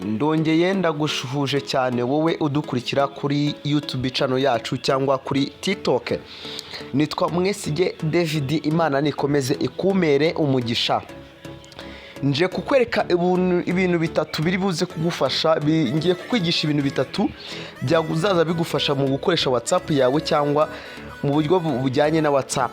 Ndongeye ndagushuhuje cyane wowe udukurikira kuri YouTube channel yacu cyangwa kuri TikTok. Nitwa Mwesige David. Imana nikomeze ikumere umugisha. Nje kukwereka ibintu bitatu biri buze kugufasha. Ngiye kukwigisha ibintu bitatu byazaza bigufasha mu gukoresha WhatsApp yawe cyangwa mu buryo bujyanye na WhatsApp.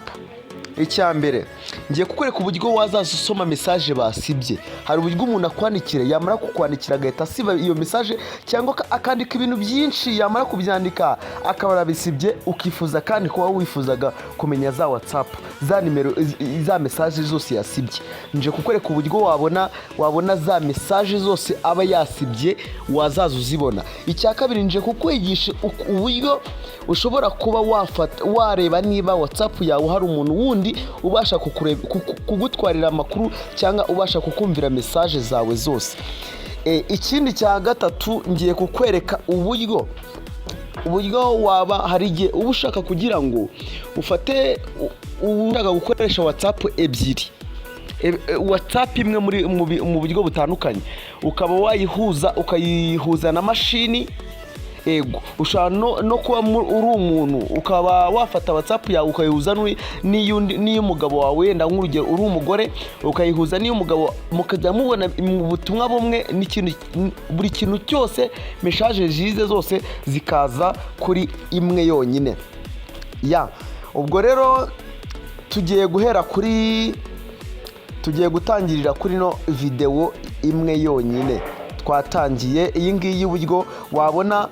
Icya mbere, ngiye kukwereka uburyo wazaza usoma message basibye. Hari uburyo umuntu akwandikira, yamara kukwandikira agahita asiba iyo message, cyangwa akandika ibintu byinshi, yamara kubyandika akaba arabisibye, ukifuza kandi kuba wifuzaga kumenya za WhatsApp, za nimero, za message zose yasibye. Nje kukwereka uburyo wabona za message zose aba yasibye, wazaza uzibona. Icya kabiri, nje kukwigisha uburyo ushobora kuba wafata wareba niba WhatsApp yawe hari umuntu wundi ubasha kugutwarira amakuru cyangwa ubasha kukumvira message zawe zose. Ikindi cya gatatu, ngiye kukwereka uburyo waba, hari igihe uba ushaka kugira ngo ufate ushaka gukoresha WhatsApp ebyiri, WhatsApp imwe muri mu buryo butandukanye, ukaba wayihuza, ukayihuza na mashini. Ego, ushobora no kuba uri umuntu ukaba wafata WhatsApp yawe ukayihuza n'iy'umugabo wawe, wenda nk'urugero uri umugore ukayihuza n'iy'umugabo, mukajya mubona mu butumwa bumwe n'ikintu, buri kintu cyose, message zize zose zikaza kuri imwe yonyine. Ya, ubwo rero tugiye guhera kuri, tugiye gutangirira kuri no videwo imwe yonyine twatangiye, iyi ngiyi, uburyo wabona,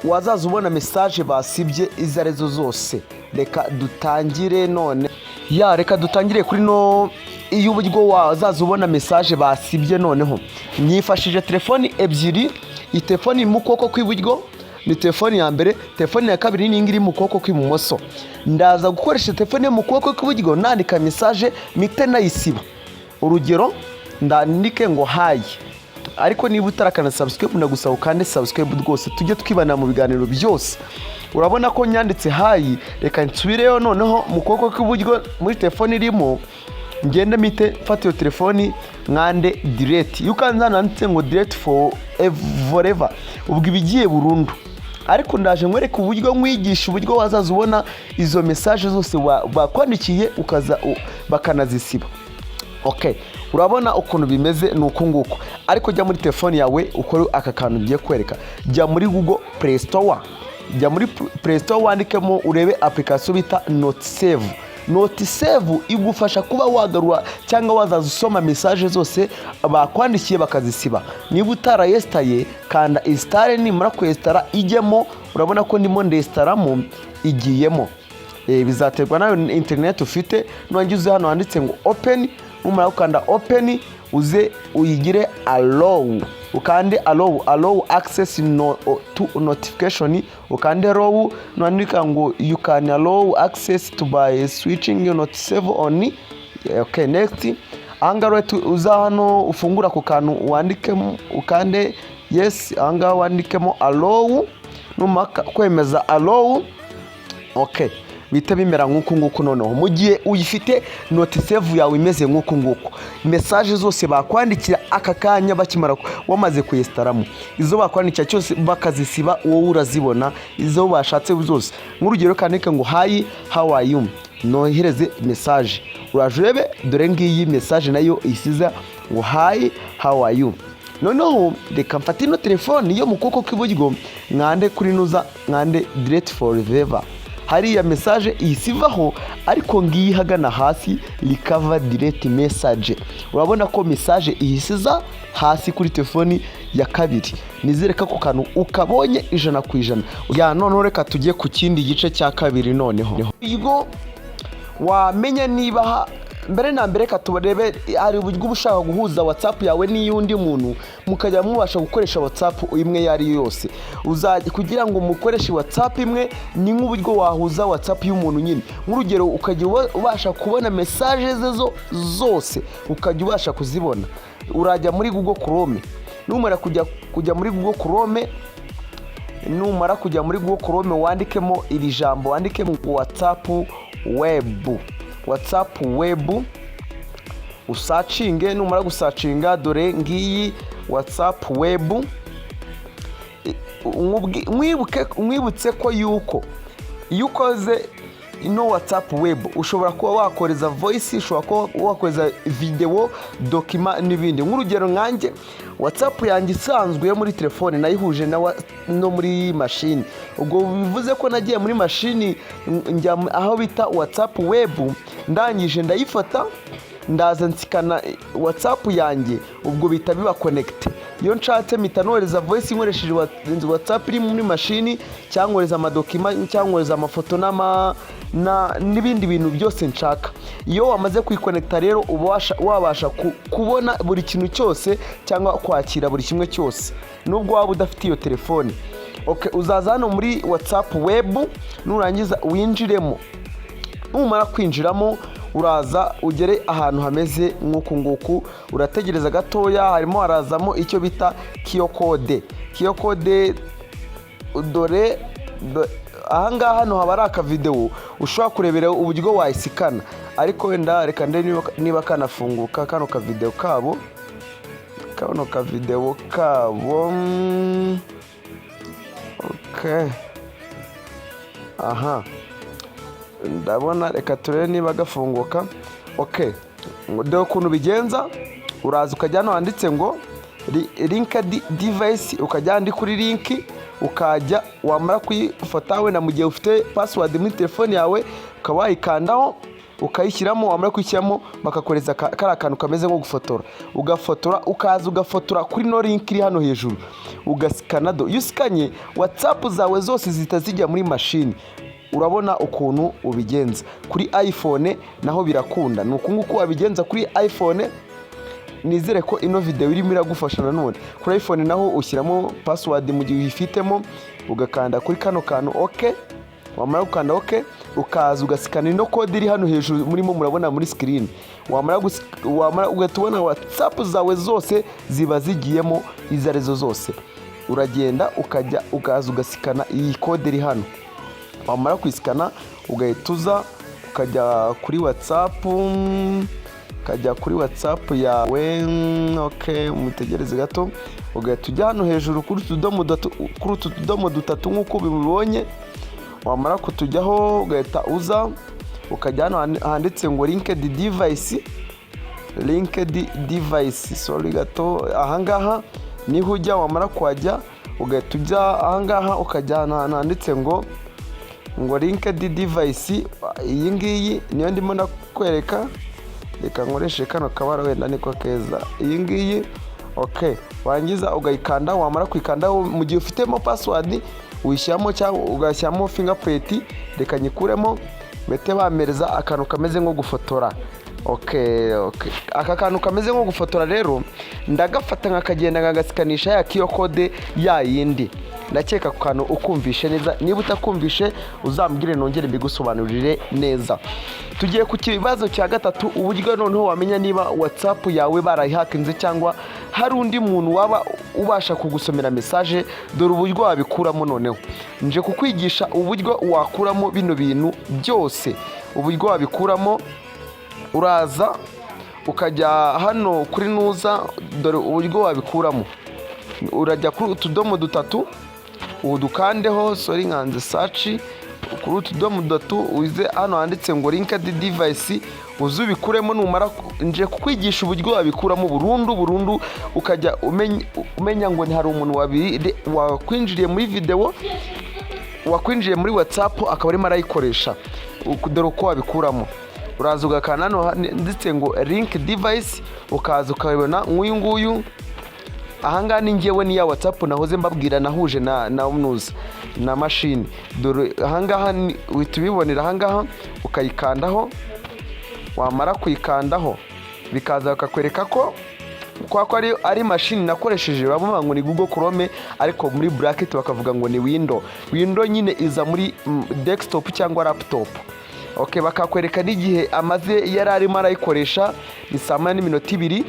wazaza ubona message basibye izo arizo zose. Reka dutangire none. Ya, reka dutangire kuri no iyo uburyo wazaza ubona message basibye. Noneho nyifashije telefoni ebyiri. Iyi telefoni iri mu kuboko kw'iburyo ni telefoni ya mbere, telefoni ya kabiri ni iyi iri mu kuboko kw'ibumoso. Ndaza gukoresha telefone yo mu kuboko kw'iburyo nandika message, mpite nayisiba. Urugero, ndandike ngo "hi". Ariko niba utarakanda subscribe, ndagusaba ukande subscribe rwose, tujye twibana mu biganiro byose. Urabona ko nyanditse "hi". Reka nsubireyo noneho mu kuboko kw'iburyo muri telefone irimo, ngende mpite mfata iyo telefoni nkande delete. Iyo ukanze hano handitse ngo "delete for forever", ubwo iba igiye burundu. Ariko ndaje nkwereke uburyo, nkwigisha uburyo wazaza ubona izo message zose bakwandikiye ukaza bakanazisiba. Okay, urabona ukuntu bimeze ni uku nguku. Ariko jya muri telefone yawe ukore aka kantu ngiye kwereka. Jya muri Google Play Store, jya muri Play Store wandikemo, urebe application bita Notisave. Notisave igufasha kuba wagarura cyangwa wazaza usoma message zose bakwandikiye bakazisiba. Niba utarayesitaye, kanda install. Nimara kwesitara ijyemo. Urabona ko ndimo ndesitaramo, igiyemo. Bizaterwa nawe interineti ufite. Nurangiza uze hano handitse ngo "open". Numara gukanda open, uze uyigire allow, ukande allow access to notification, ukande allow. Nandika ngo "you can allow access to by switching your Notisave on". Okay, next. Ahangaha rero uza hano ufungura ku kantu wandikemo, ukande yes. Ahangaha wandikemo allow. Numara kwemeza allow, okay, bihita bimera nk'uku nguku. Noneho mu gihe uyifite Notisave yawe imeze nk'uku nguku, message zose bakwandikira aka kanya bakimara wamaze kuyesitaramo, izo bakwandikira cyose bakazisiba, wowe urazibona izo bashatse zose. Nk'urugero, kandike ngo "hi, how are you", nohereze message. Uraje urebe, dore ngiyi message nayo isiza ngo "hi, how are you". Noneho reka mfate ino telefoni yo mu kuboko kw'iburyo, nkande kuri nuza, nkande delete forever. Hariya message ihise ivaho, ariko ngiyi hagana hasi, recover delete message. Urabona ko message ihise iza hasi kuri telefoni ya kabiri. Nizere ko ako kantu ukabonye 100%. Ya, noneho reka tujye ku kindi gice cya kabiri. Noneho ubwo wamenya niba mbere na mbere, reka tubarebe. Hari uburyo uba ushaka guhuza WhatsApp yawe n'iy'undi muntu, mukajya mubasha gukoresha WhatsApp imwe iyo ari yo yose. Uzajya kugira ngo mukoreshe WhatsApp imwe, ni nk'uburyo wahuza WhatsApp y'umuntu nyine. Nk'urugero, ukajya ubasha kubona message ze zo zose, ukajya ubasha kuzibona. Urajya muri Google Chrome. Numara kujya muri Google Chrome, numara kujya muri Google Chrome, wandikemo iri jambo, wandikemo ngo "WhatsApp Web", WhatsApp Web, usacinge. Numara gusacinga, dore ngiyi WhatsApp Web. Mwibutse ko yuko iyo ukoze ino WhatsApp Web ushobora kuba wakohereza voice, ushobora kuba wakohereza video, document n'ibindi. Nk'urugero, nkanjye WhatsApp yanjye isanzwe yo muri telefone nayihuje no muri mashini. Ubwo bivuze ko nagiye muri mashini, njya aho bita WhatsApp Web, ndangije ndayifata, ndaza nsikana WhatsApp yanjye, ubwo bihita biba connect. Iyo nshatse mpita nohereza voice nkoresheje WhatsApp iri muri mashini, cyangwa nkohereza amadocument, cyangwa nkohereza amafoto n'ibindi bintu byose nshaka. Iyo wamaze kuyikonekita rero, uba wabasha kubona buri kintu cyose cyangwa kwakira buri kimwe cyose, nubwo waba udafite iyo telefone. Okay, uzaza hano muri WhatsApp Web, nurangiza winjiremo. Numara kwinjiramo, uraza ugere ahantu hameze nk'uku nguku. Urategereza gatoya, harimo harazamo icyo bita QR code. QR code, dore ahangaha hano haba ari akavidewo ushobora kurebera uburyo wayisikana. Ariko wenda reka ndebe niba kanafunguka kano kavidewo kabo, kano kavidewo kabo. Okay, aha ndabona, reka turebe niba gafunguka. Ok, dore ukuntu bigenza. Uraza ukajya hano handitse ngo link device, ukajya handi kuri link, ukajya wamara kuyifata, wenda mu gihe ufite password muri telefone yawe, ukaba wayikandaho ukayishyiramo. Wamara kuyishyiramo, bakakohereza kariya kantu kameze nko gufotora, ugafotora, ukaza ugafotora kuri no link iri hano hejuru, ugasikana. Do iyo usikanye, WhatsApp zawe zose zihita zijya muri mashini. Urabona ukuntu ubigenza. Kuri iPhone naho birakunda, ni uku nguku wabigenza kuri iPhone. Nizere ko ino video irimo iragufasha. Nanone kuri iPhone naho ushyiramo password mu gihe uyifitemo, ugakanda kuri kano kantu ok. Wamara gukanda ok, ukaza ugasikana ino code iri hano hejuru murimo murabona muri screen. Wamara ugahita ubona WhatsApp zawe zose ziba zigiyemo, izo arizo zose. Uragenda ukajya, ukaza ugasikana iyi code iri hano. Wamara kuyisikana, ugahita uza ukajya kuri WhatsApp, ukajya kuri WhatsApp yawe. Ok, mutegereze gato. Ugahita ujya hano hejuru kuri utu tudomo dutatu nk'uko ubibonye. Wamara kutujyaho, ugahita uza ukajya hano handitse ngo linked device, linked device, sorry gato, ahangaha niho ujya. Wamara kuhajya, ugahita ujya ahangaha, ukajya ahantu handitse ngo linked device. Iyi ngiyi niyo ndimo ndakwereka. Reka nkoreshe kano kabara, wenda niko keza. Iyi ngiyi, ok. Warangiza ugayikanda. Wamara kuyikandaho, mu gihe ufitemo password uyishyiramo cyangwa ugashyiramo fingerprint. Reka nyikuremo, bahite bamereza akantu kameze nko gufotora. Ok, aka kantu kameze nko gufotora rero ndagafata nkakagenda nkagasikanisha ya QR code ya yindi. Ndakeka ako kantu ukumvishe neza. Niba utakumvishe, uzambwire nongere mbigusobanurire neza. Tugiye ku kibazo cya gatatu, uburyo noneho wamenya niba WhatsApp yawe barayihakinze cyangwa hari undi muntu waba ubasha kugusomera message. Dore uburyo wabikuramo. Noneho nje kukwigisha uburyo wakuramo bino bintu byose. Uburyo wabikuramo, uraza ukajya hano kuri nuza. Dore uburyo wabikuramo: urajya kuri utudomo dutatu, ubu dukandeho, sorry, nkanze search. Kuri utu tudomo dutatu, uze hano handitse ngo linked device, uze ubikuremo. Numara, nje kukwigisha uburyo wabikuramo burundu burundu, ukajya umenya ngo hari umuntu wakwinjiriye muri videwo, wakwinjiye muri WhatsApp, akaba arimo arayikoresha. Dore uko wabikuramo: uraza ugakanda hano handitse ngo link device, ukaza ukabibona nk'uyu nguyu. Ahangaha ni ngewe, ni ya WhatsApp nahoze mbabwira nahuje na nuza na mashini. Dore ahangaha uhita ubibonera ahangaha, ukayikandaho. Wamara kuyikandaho, bikaza bakakwereka ko kwa ko ari mashini nakoresheje. Bavuga ngo ni Google Chrome, ariko muri bracket bakavuga ngo ni Window. Window nyine iza muri desktop cyangwa laptop. Okay, bakakwereka n'igihe amaze yari arimo arayikoresha, ni saa 1:02.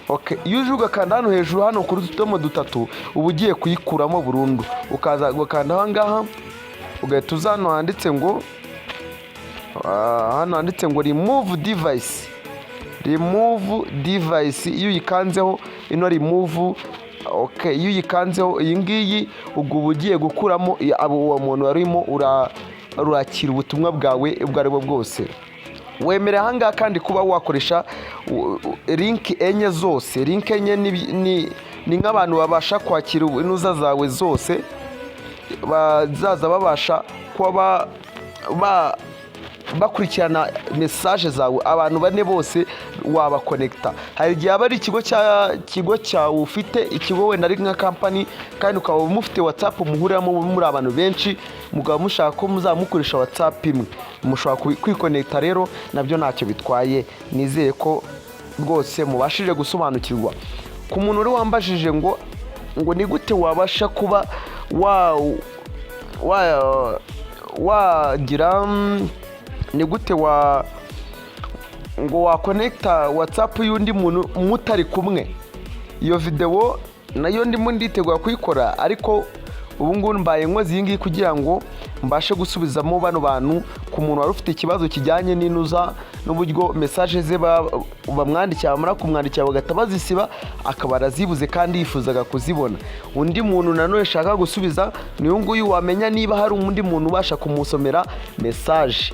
Okay, iyo uje ugakanda hano hejuru, hano kuri utu tudomo dutatu, uba ugiye kuyikuramo burundu. Ukaza ugakanda aha ngaha, ugahita uza hano handitse ngo remove device. Remove device, iyo uyikanzeho, ino remove Okay, iyo uyikanzeho iyi ngiyi, ubwo uba ugiye gukuramo abo uwo muntu warimo urakira ubutumwa bwawe ubwo ari bwo bwose. Wemerewe ahangaha kandi kuba wakoresha link enye zose. Link enye ni nk'abantu babasha kwakira inuza zawe zose, bazaza babasha kuba bakurikirana message zawe. Abantu bane bose wabakonekita. Hari igihe aba ari ikigo cya kigo cyawe, ufite ikigo wenda ari nka company, kandi ukaba mufite WhatsApp muhuriramo muri abantu benshi, mukaba mushaka ko muzaba mukoresha WhatsApp imwe, mushobora kwikonekita. Rero nabyo ntacyo bitwaye. Nizeye ko rwose mubashije gusobanukirwa. Ku muntu wari wambajije ngo ni gute wabasha kuba wa wa wagira ni gute wa ngo wakonekita WhatsApp y'undi muntu mutari kumwe, iyo videwo nayo ndimo nditegura kuyikora, ariko ubu ngubu mbaye nkoze iyi ngiyi kugira ngo mbashe gusubizamo bano bantu. Ku muntu wari ufite ikibazo kijyanye n'inuza n'uburyo message ze bamwandikira, bamara kumwandikira bagahita bazisiba, akaba arazibuze kandi yifuzaga kuzibona. Undi muntu nanone nshaka gusubiza ni uyu nguyu wamenya niba hari undi muntu ubasha kumusomera message,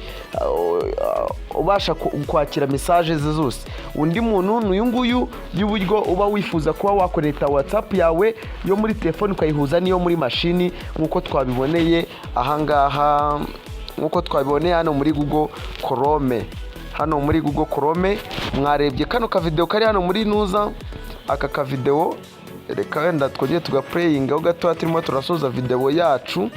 ubasha kwakira message ze zose. Undi muntu ni uyu nguyu y'uburyo uba wifuza kuba wakonekita WhatsApp yawe yo muri telefone ukayihuza n'iyo muri mashini, nk'uko twabiboneye ahangaha, nk'uko twabiboneye hano muri Google Chrome. Hano muri Google Chrome mwarebye kano kavidewo kari hano muri nuza. Aka kavidewo reka wenda twongere tugapureyingaho gatoya, turimo turasoza videwo yacu.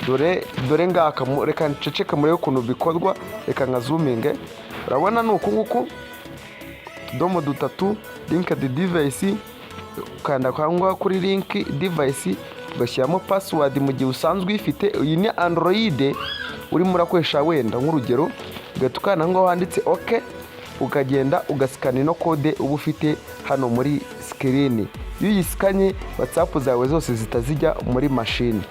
Dore, dore ngaka. Reka nceceke murebe ukuntu bikorwa. Reka nkazuminge. Urabona ni uku nguku: utudomo dutatu, linked device, ukanda cyangwa kuri link device, ugashyiramo password mu gihe usanzwe uyifite. Iyi ni Android urimo urakoresha wenda nk'urugero, ugahita ukanda aho ngaho handitse OK, ukagenda ugasikana ino code uba ufite hano muri screen. Iyo uyisikanye, WhatsApp zawe zose zihita zijya muri mashini.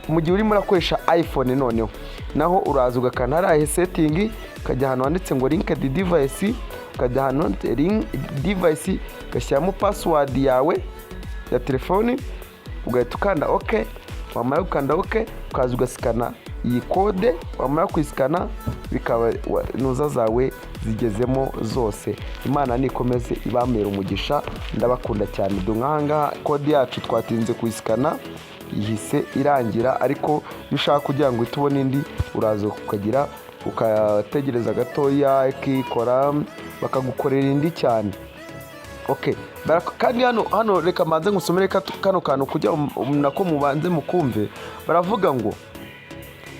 Mu gihe urimo urakoresha iPhone noneho naho uraza ugakanda hariya setting, ukajya ahantu handitse ngo linked device, ukajya ahantu handitse link device, ugashyiramo password yawe ya telefoni, ugahita ukanda OK. Wamara gukanda OK, ukaza ugasikana iyi code. Wamara kuyisikana, bikaba nuza zawe zigezemo zose. Imana nikomeze ibamera umugisha, ndabakunda cyane. Dore nk'ahangaha code yacu twatinze kuyisikana, ihise irangira. Ariko iyo ushaka kugira ngo uhite ubone indi, uraza ukagira ukategereza gatoya ikikora, bakagukorera indi cyane. Okay. Kandi hano reka mbanze ngusomere kano kantu kugira nako mubanze mukumve. Baravuga ngo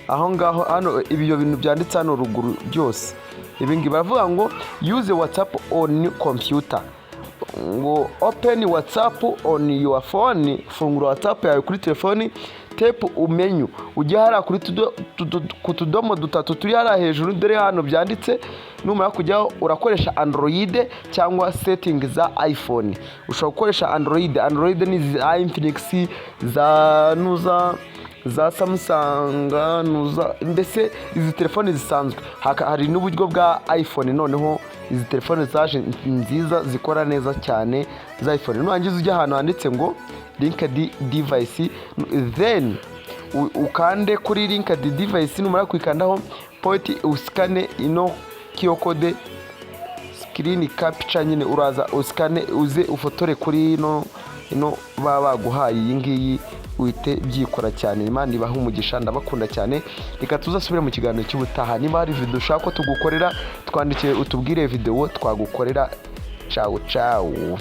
aho ngaho hano, ibyo bintu byanditse hano ruguru byose, ibi ngibi, baravuga ngo use WhatsApp on computer, ngo open WhatsApp on your phone, fungura WhatsApp yawe kuri telefoni, tap menu, ujya hariya kuri ku tudomo dutatu turi hariya hejuru, dore hano byanditse. Numara kujyaho, urakoresha Android cyangwa setting za iPhone. Ushobora gukoresha Android. Android ni za Infinix, za nuza, za Samsung, nuza, mbese izi telefoni zisanzwe. Hari n'uburyo bwa iPhone. Noneho izi telefoni zaje nziza zikora neza cyane za iPhone. Nurangiza ujya ahantu handitse ngo linked device, then ukande kuri linked device. Numara kuyikandaho, point usikane ino QR code, screen capture nyine. Uraza usikane, uze ufotore kuri ino baba baguhaye iyi ngiyi, uhite byikora cyane. Imana ibahe umugisha, ndabakunda cyane. Reka tuzasubire mu kiganiro cy'ubutaha. Niba hari video ushaka ko tugukorera, twandikire utubwire video twagukorera. Cawu cawu.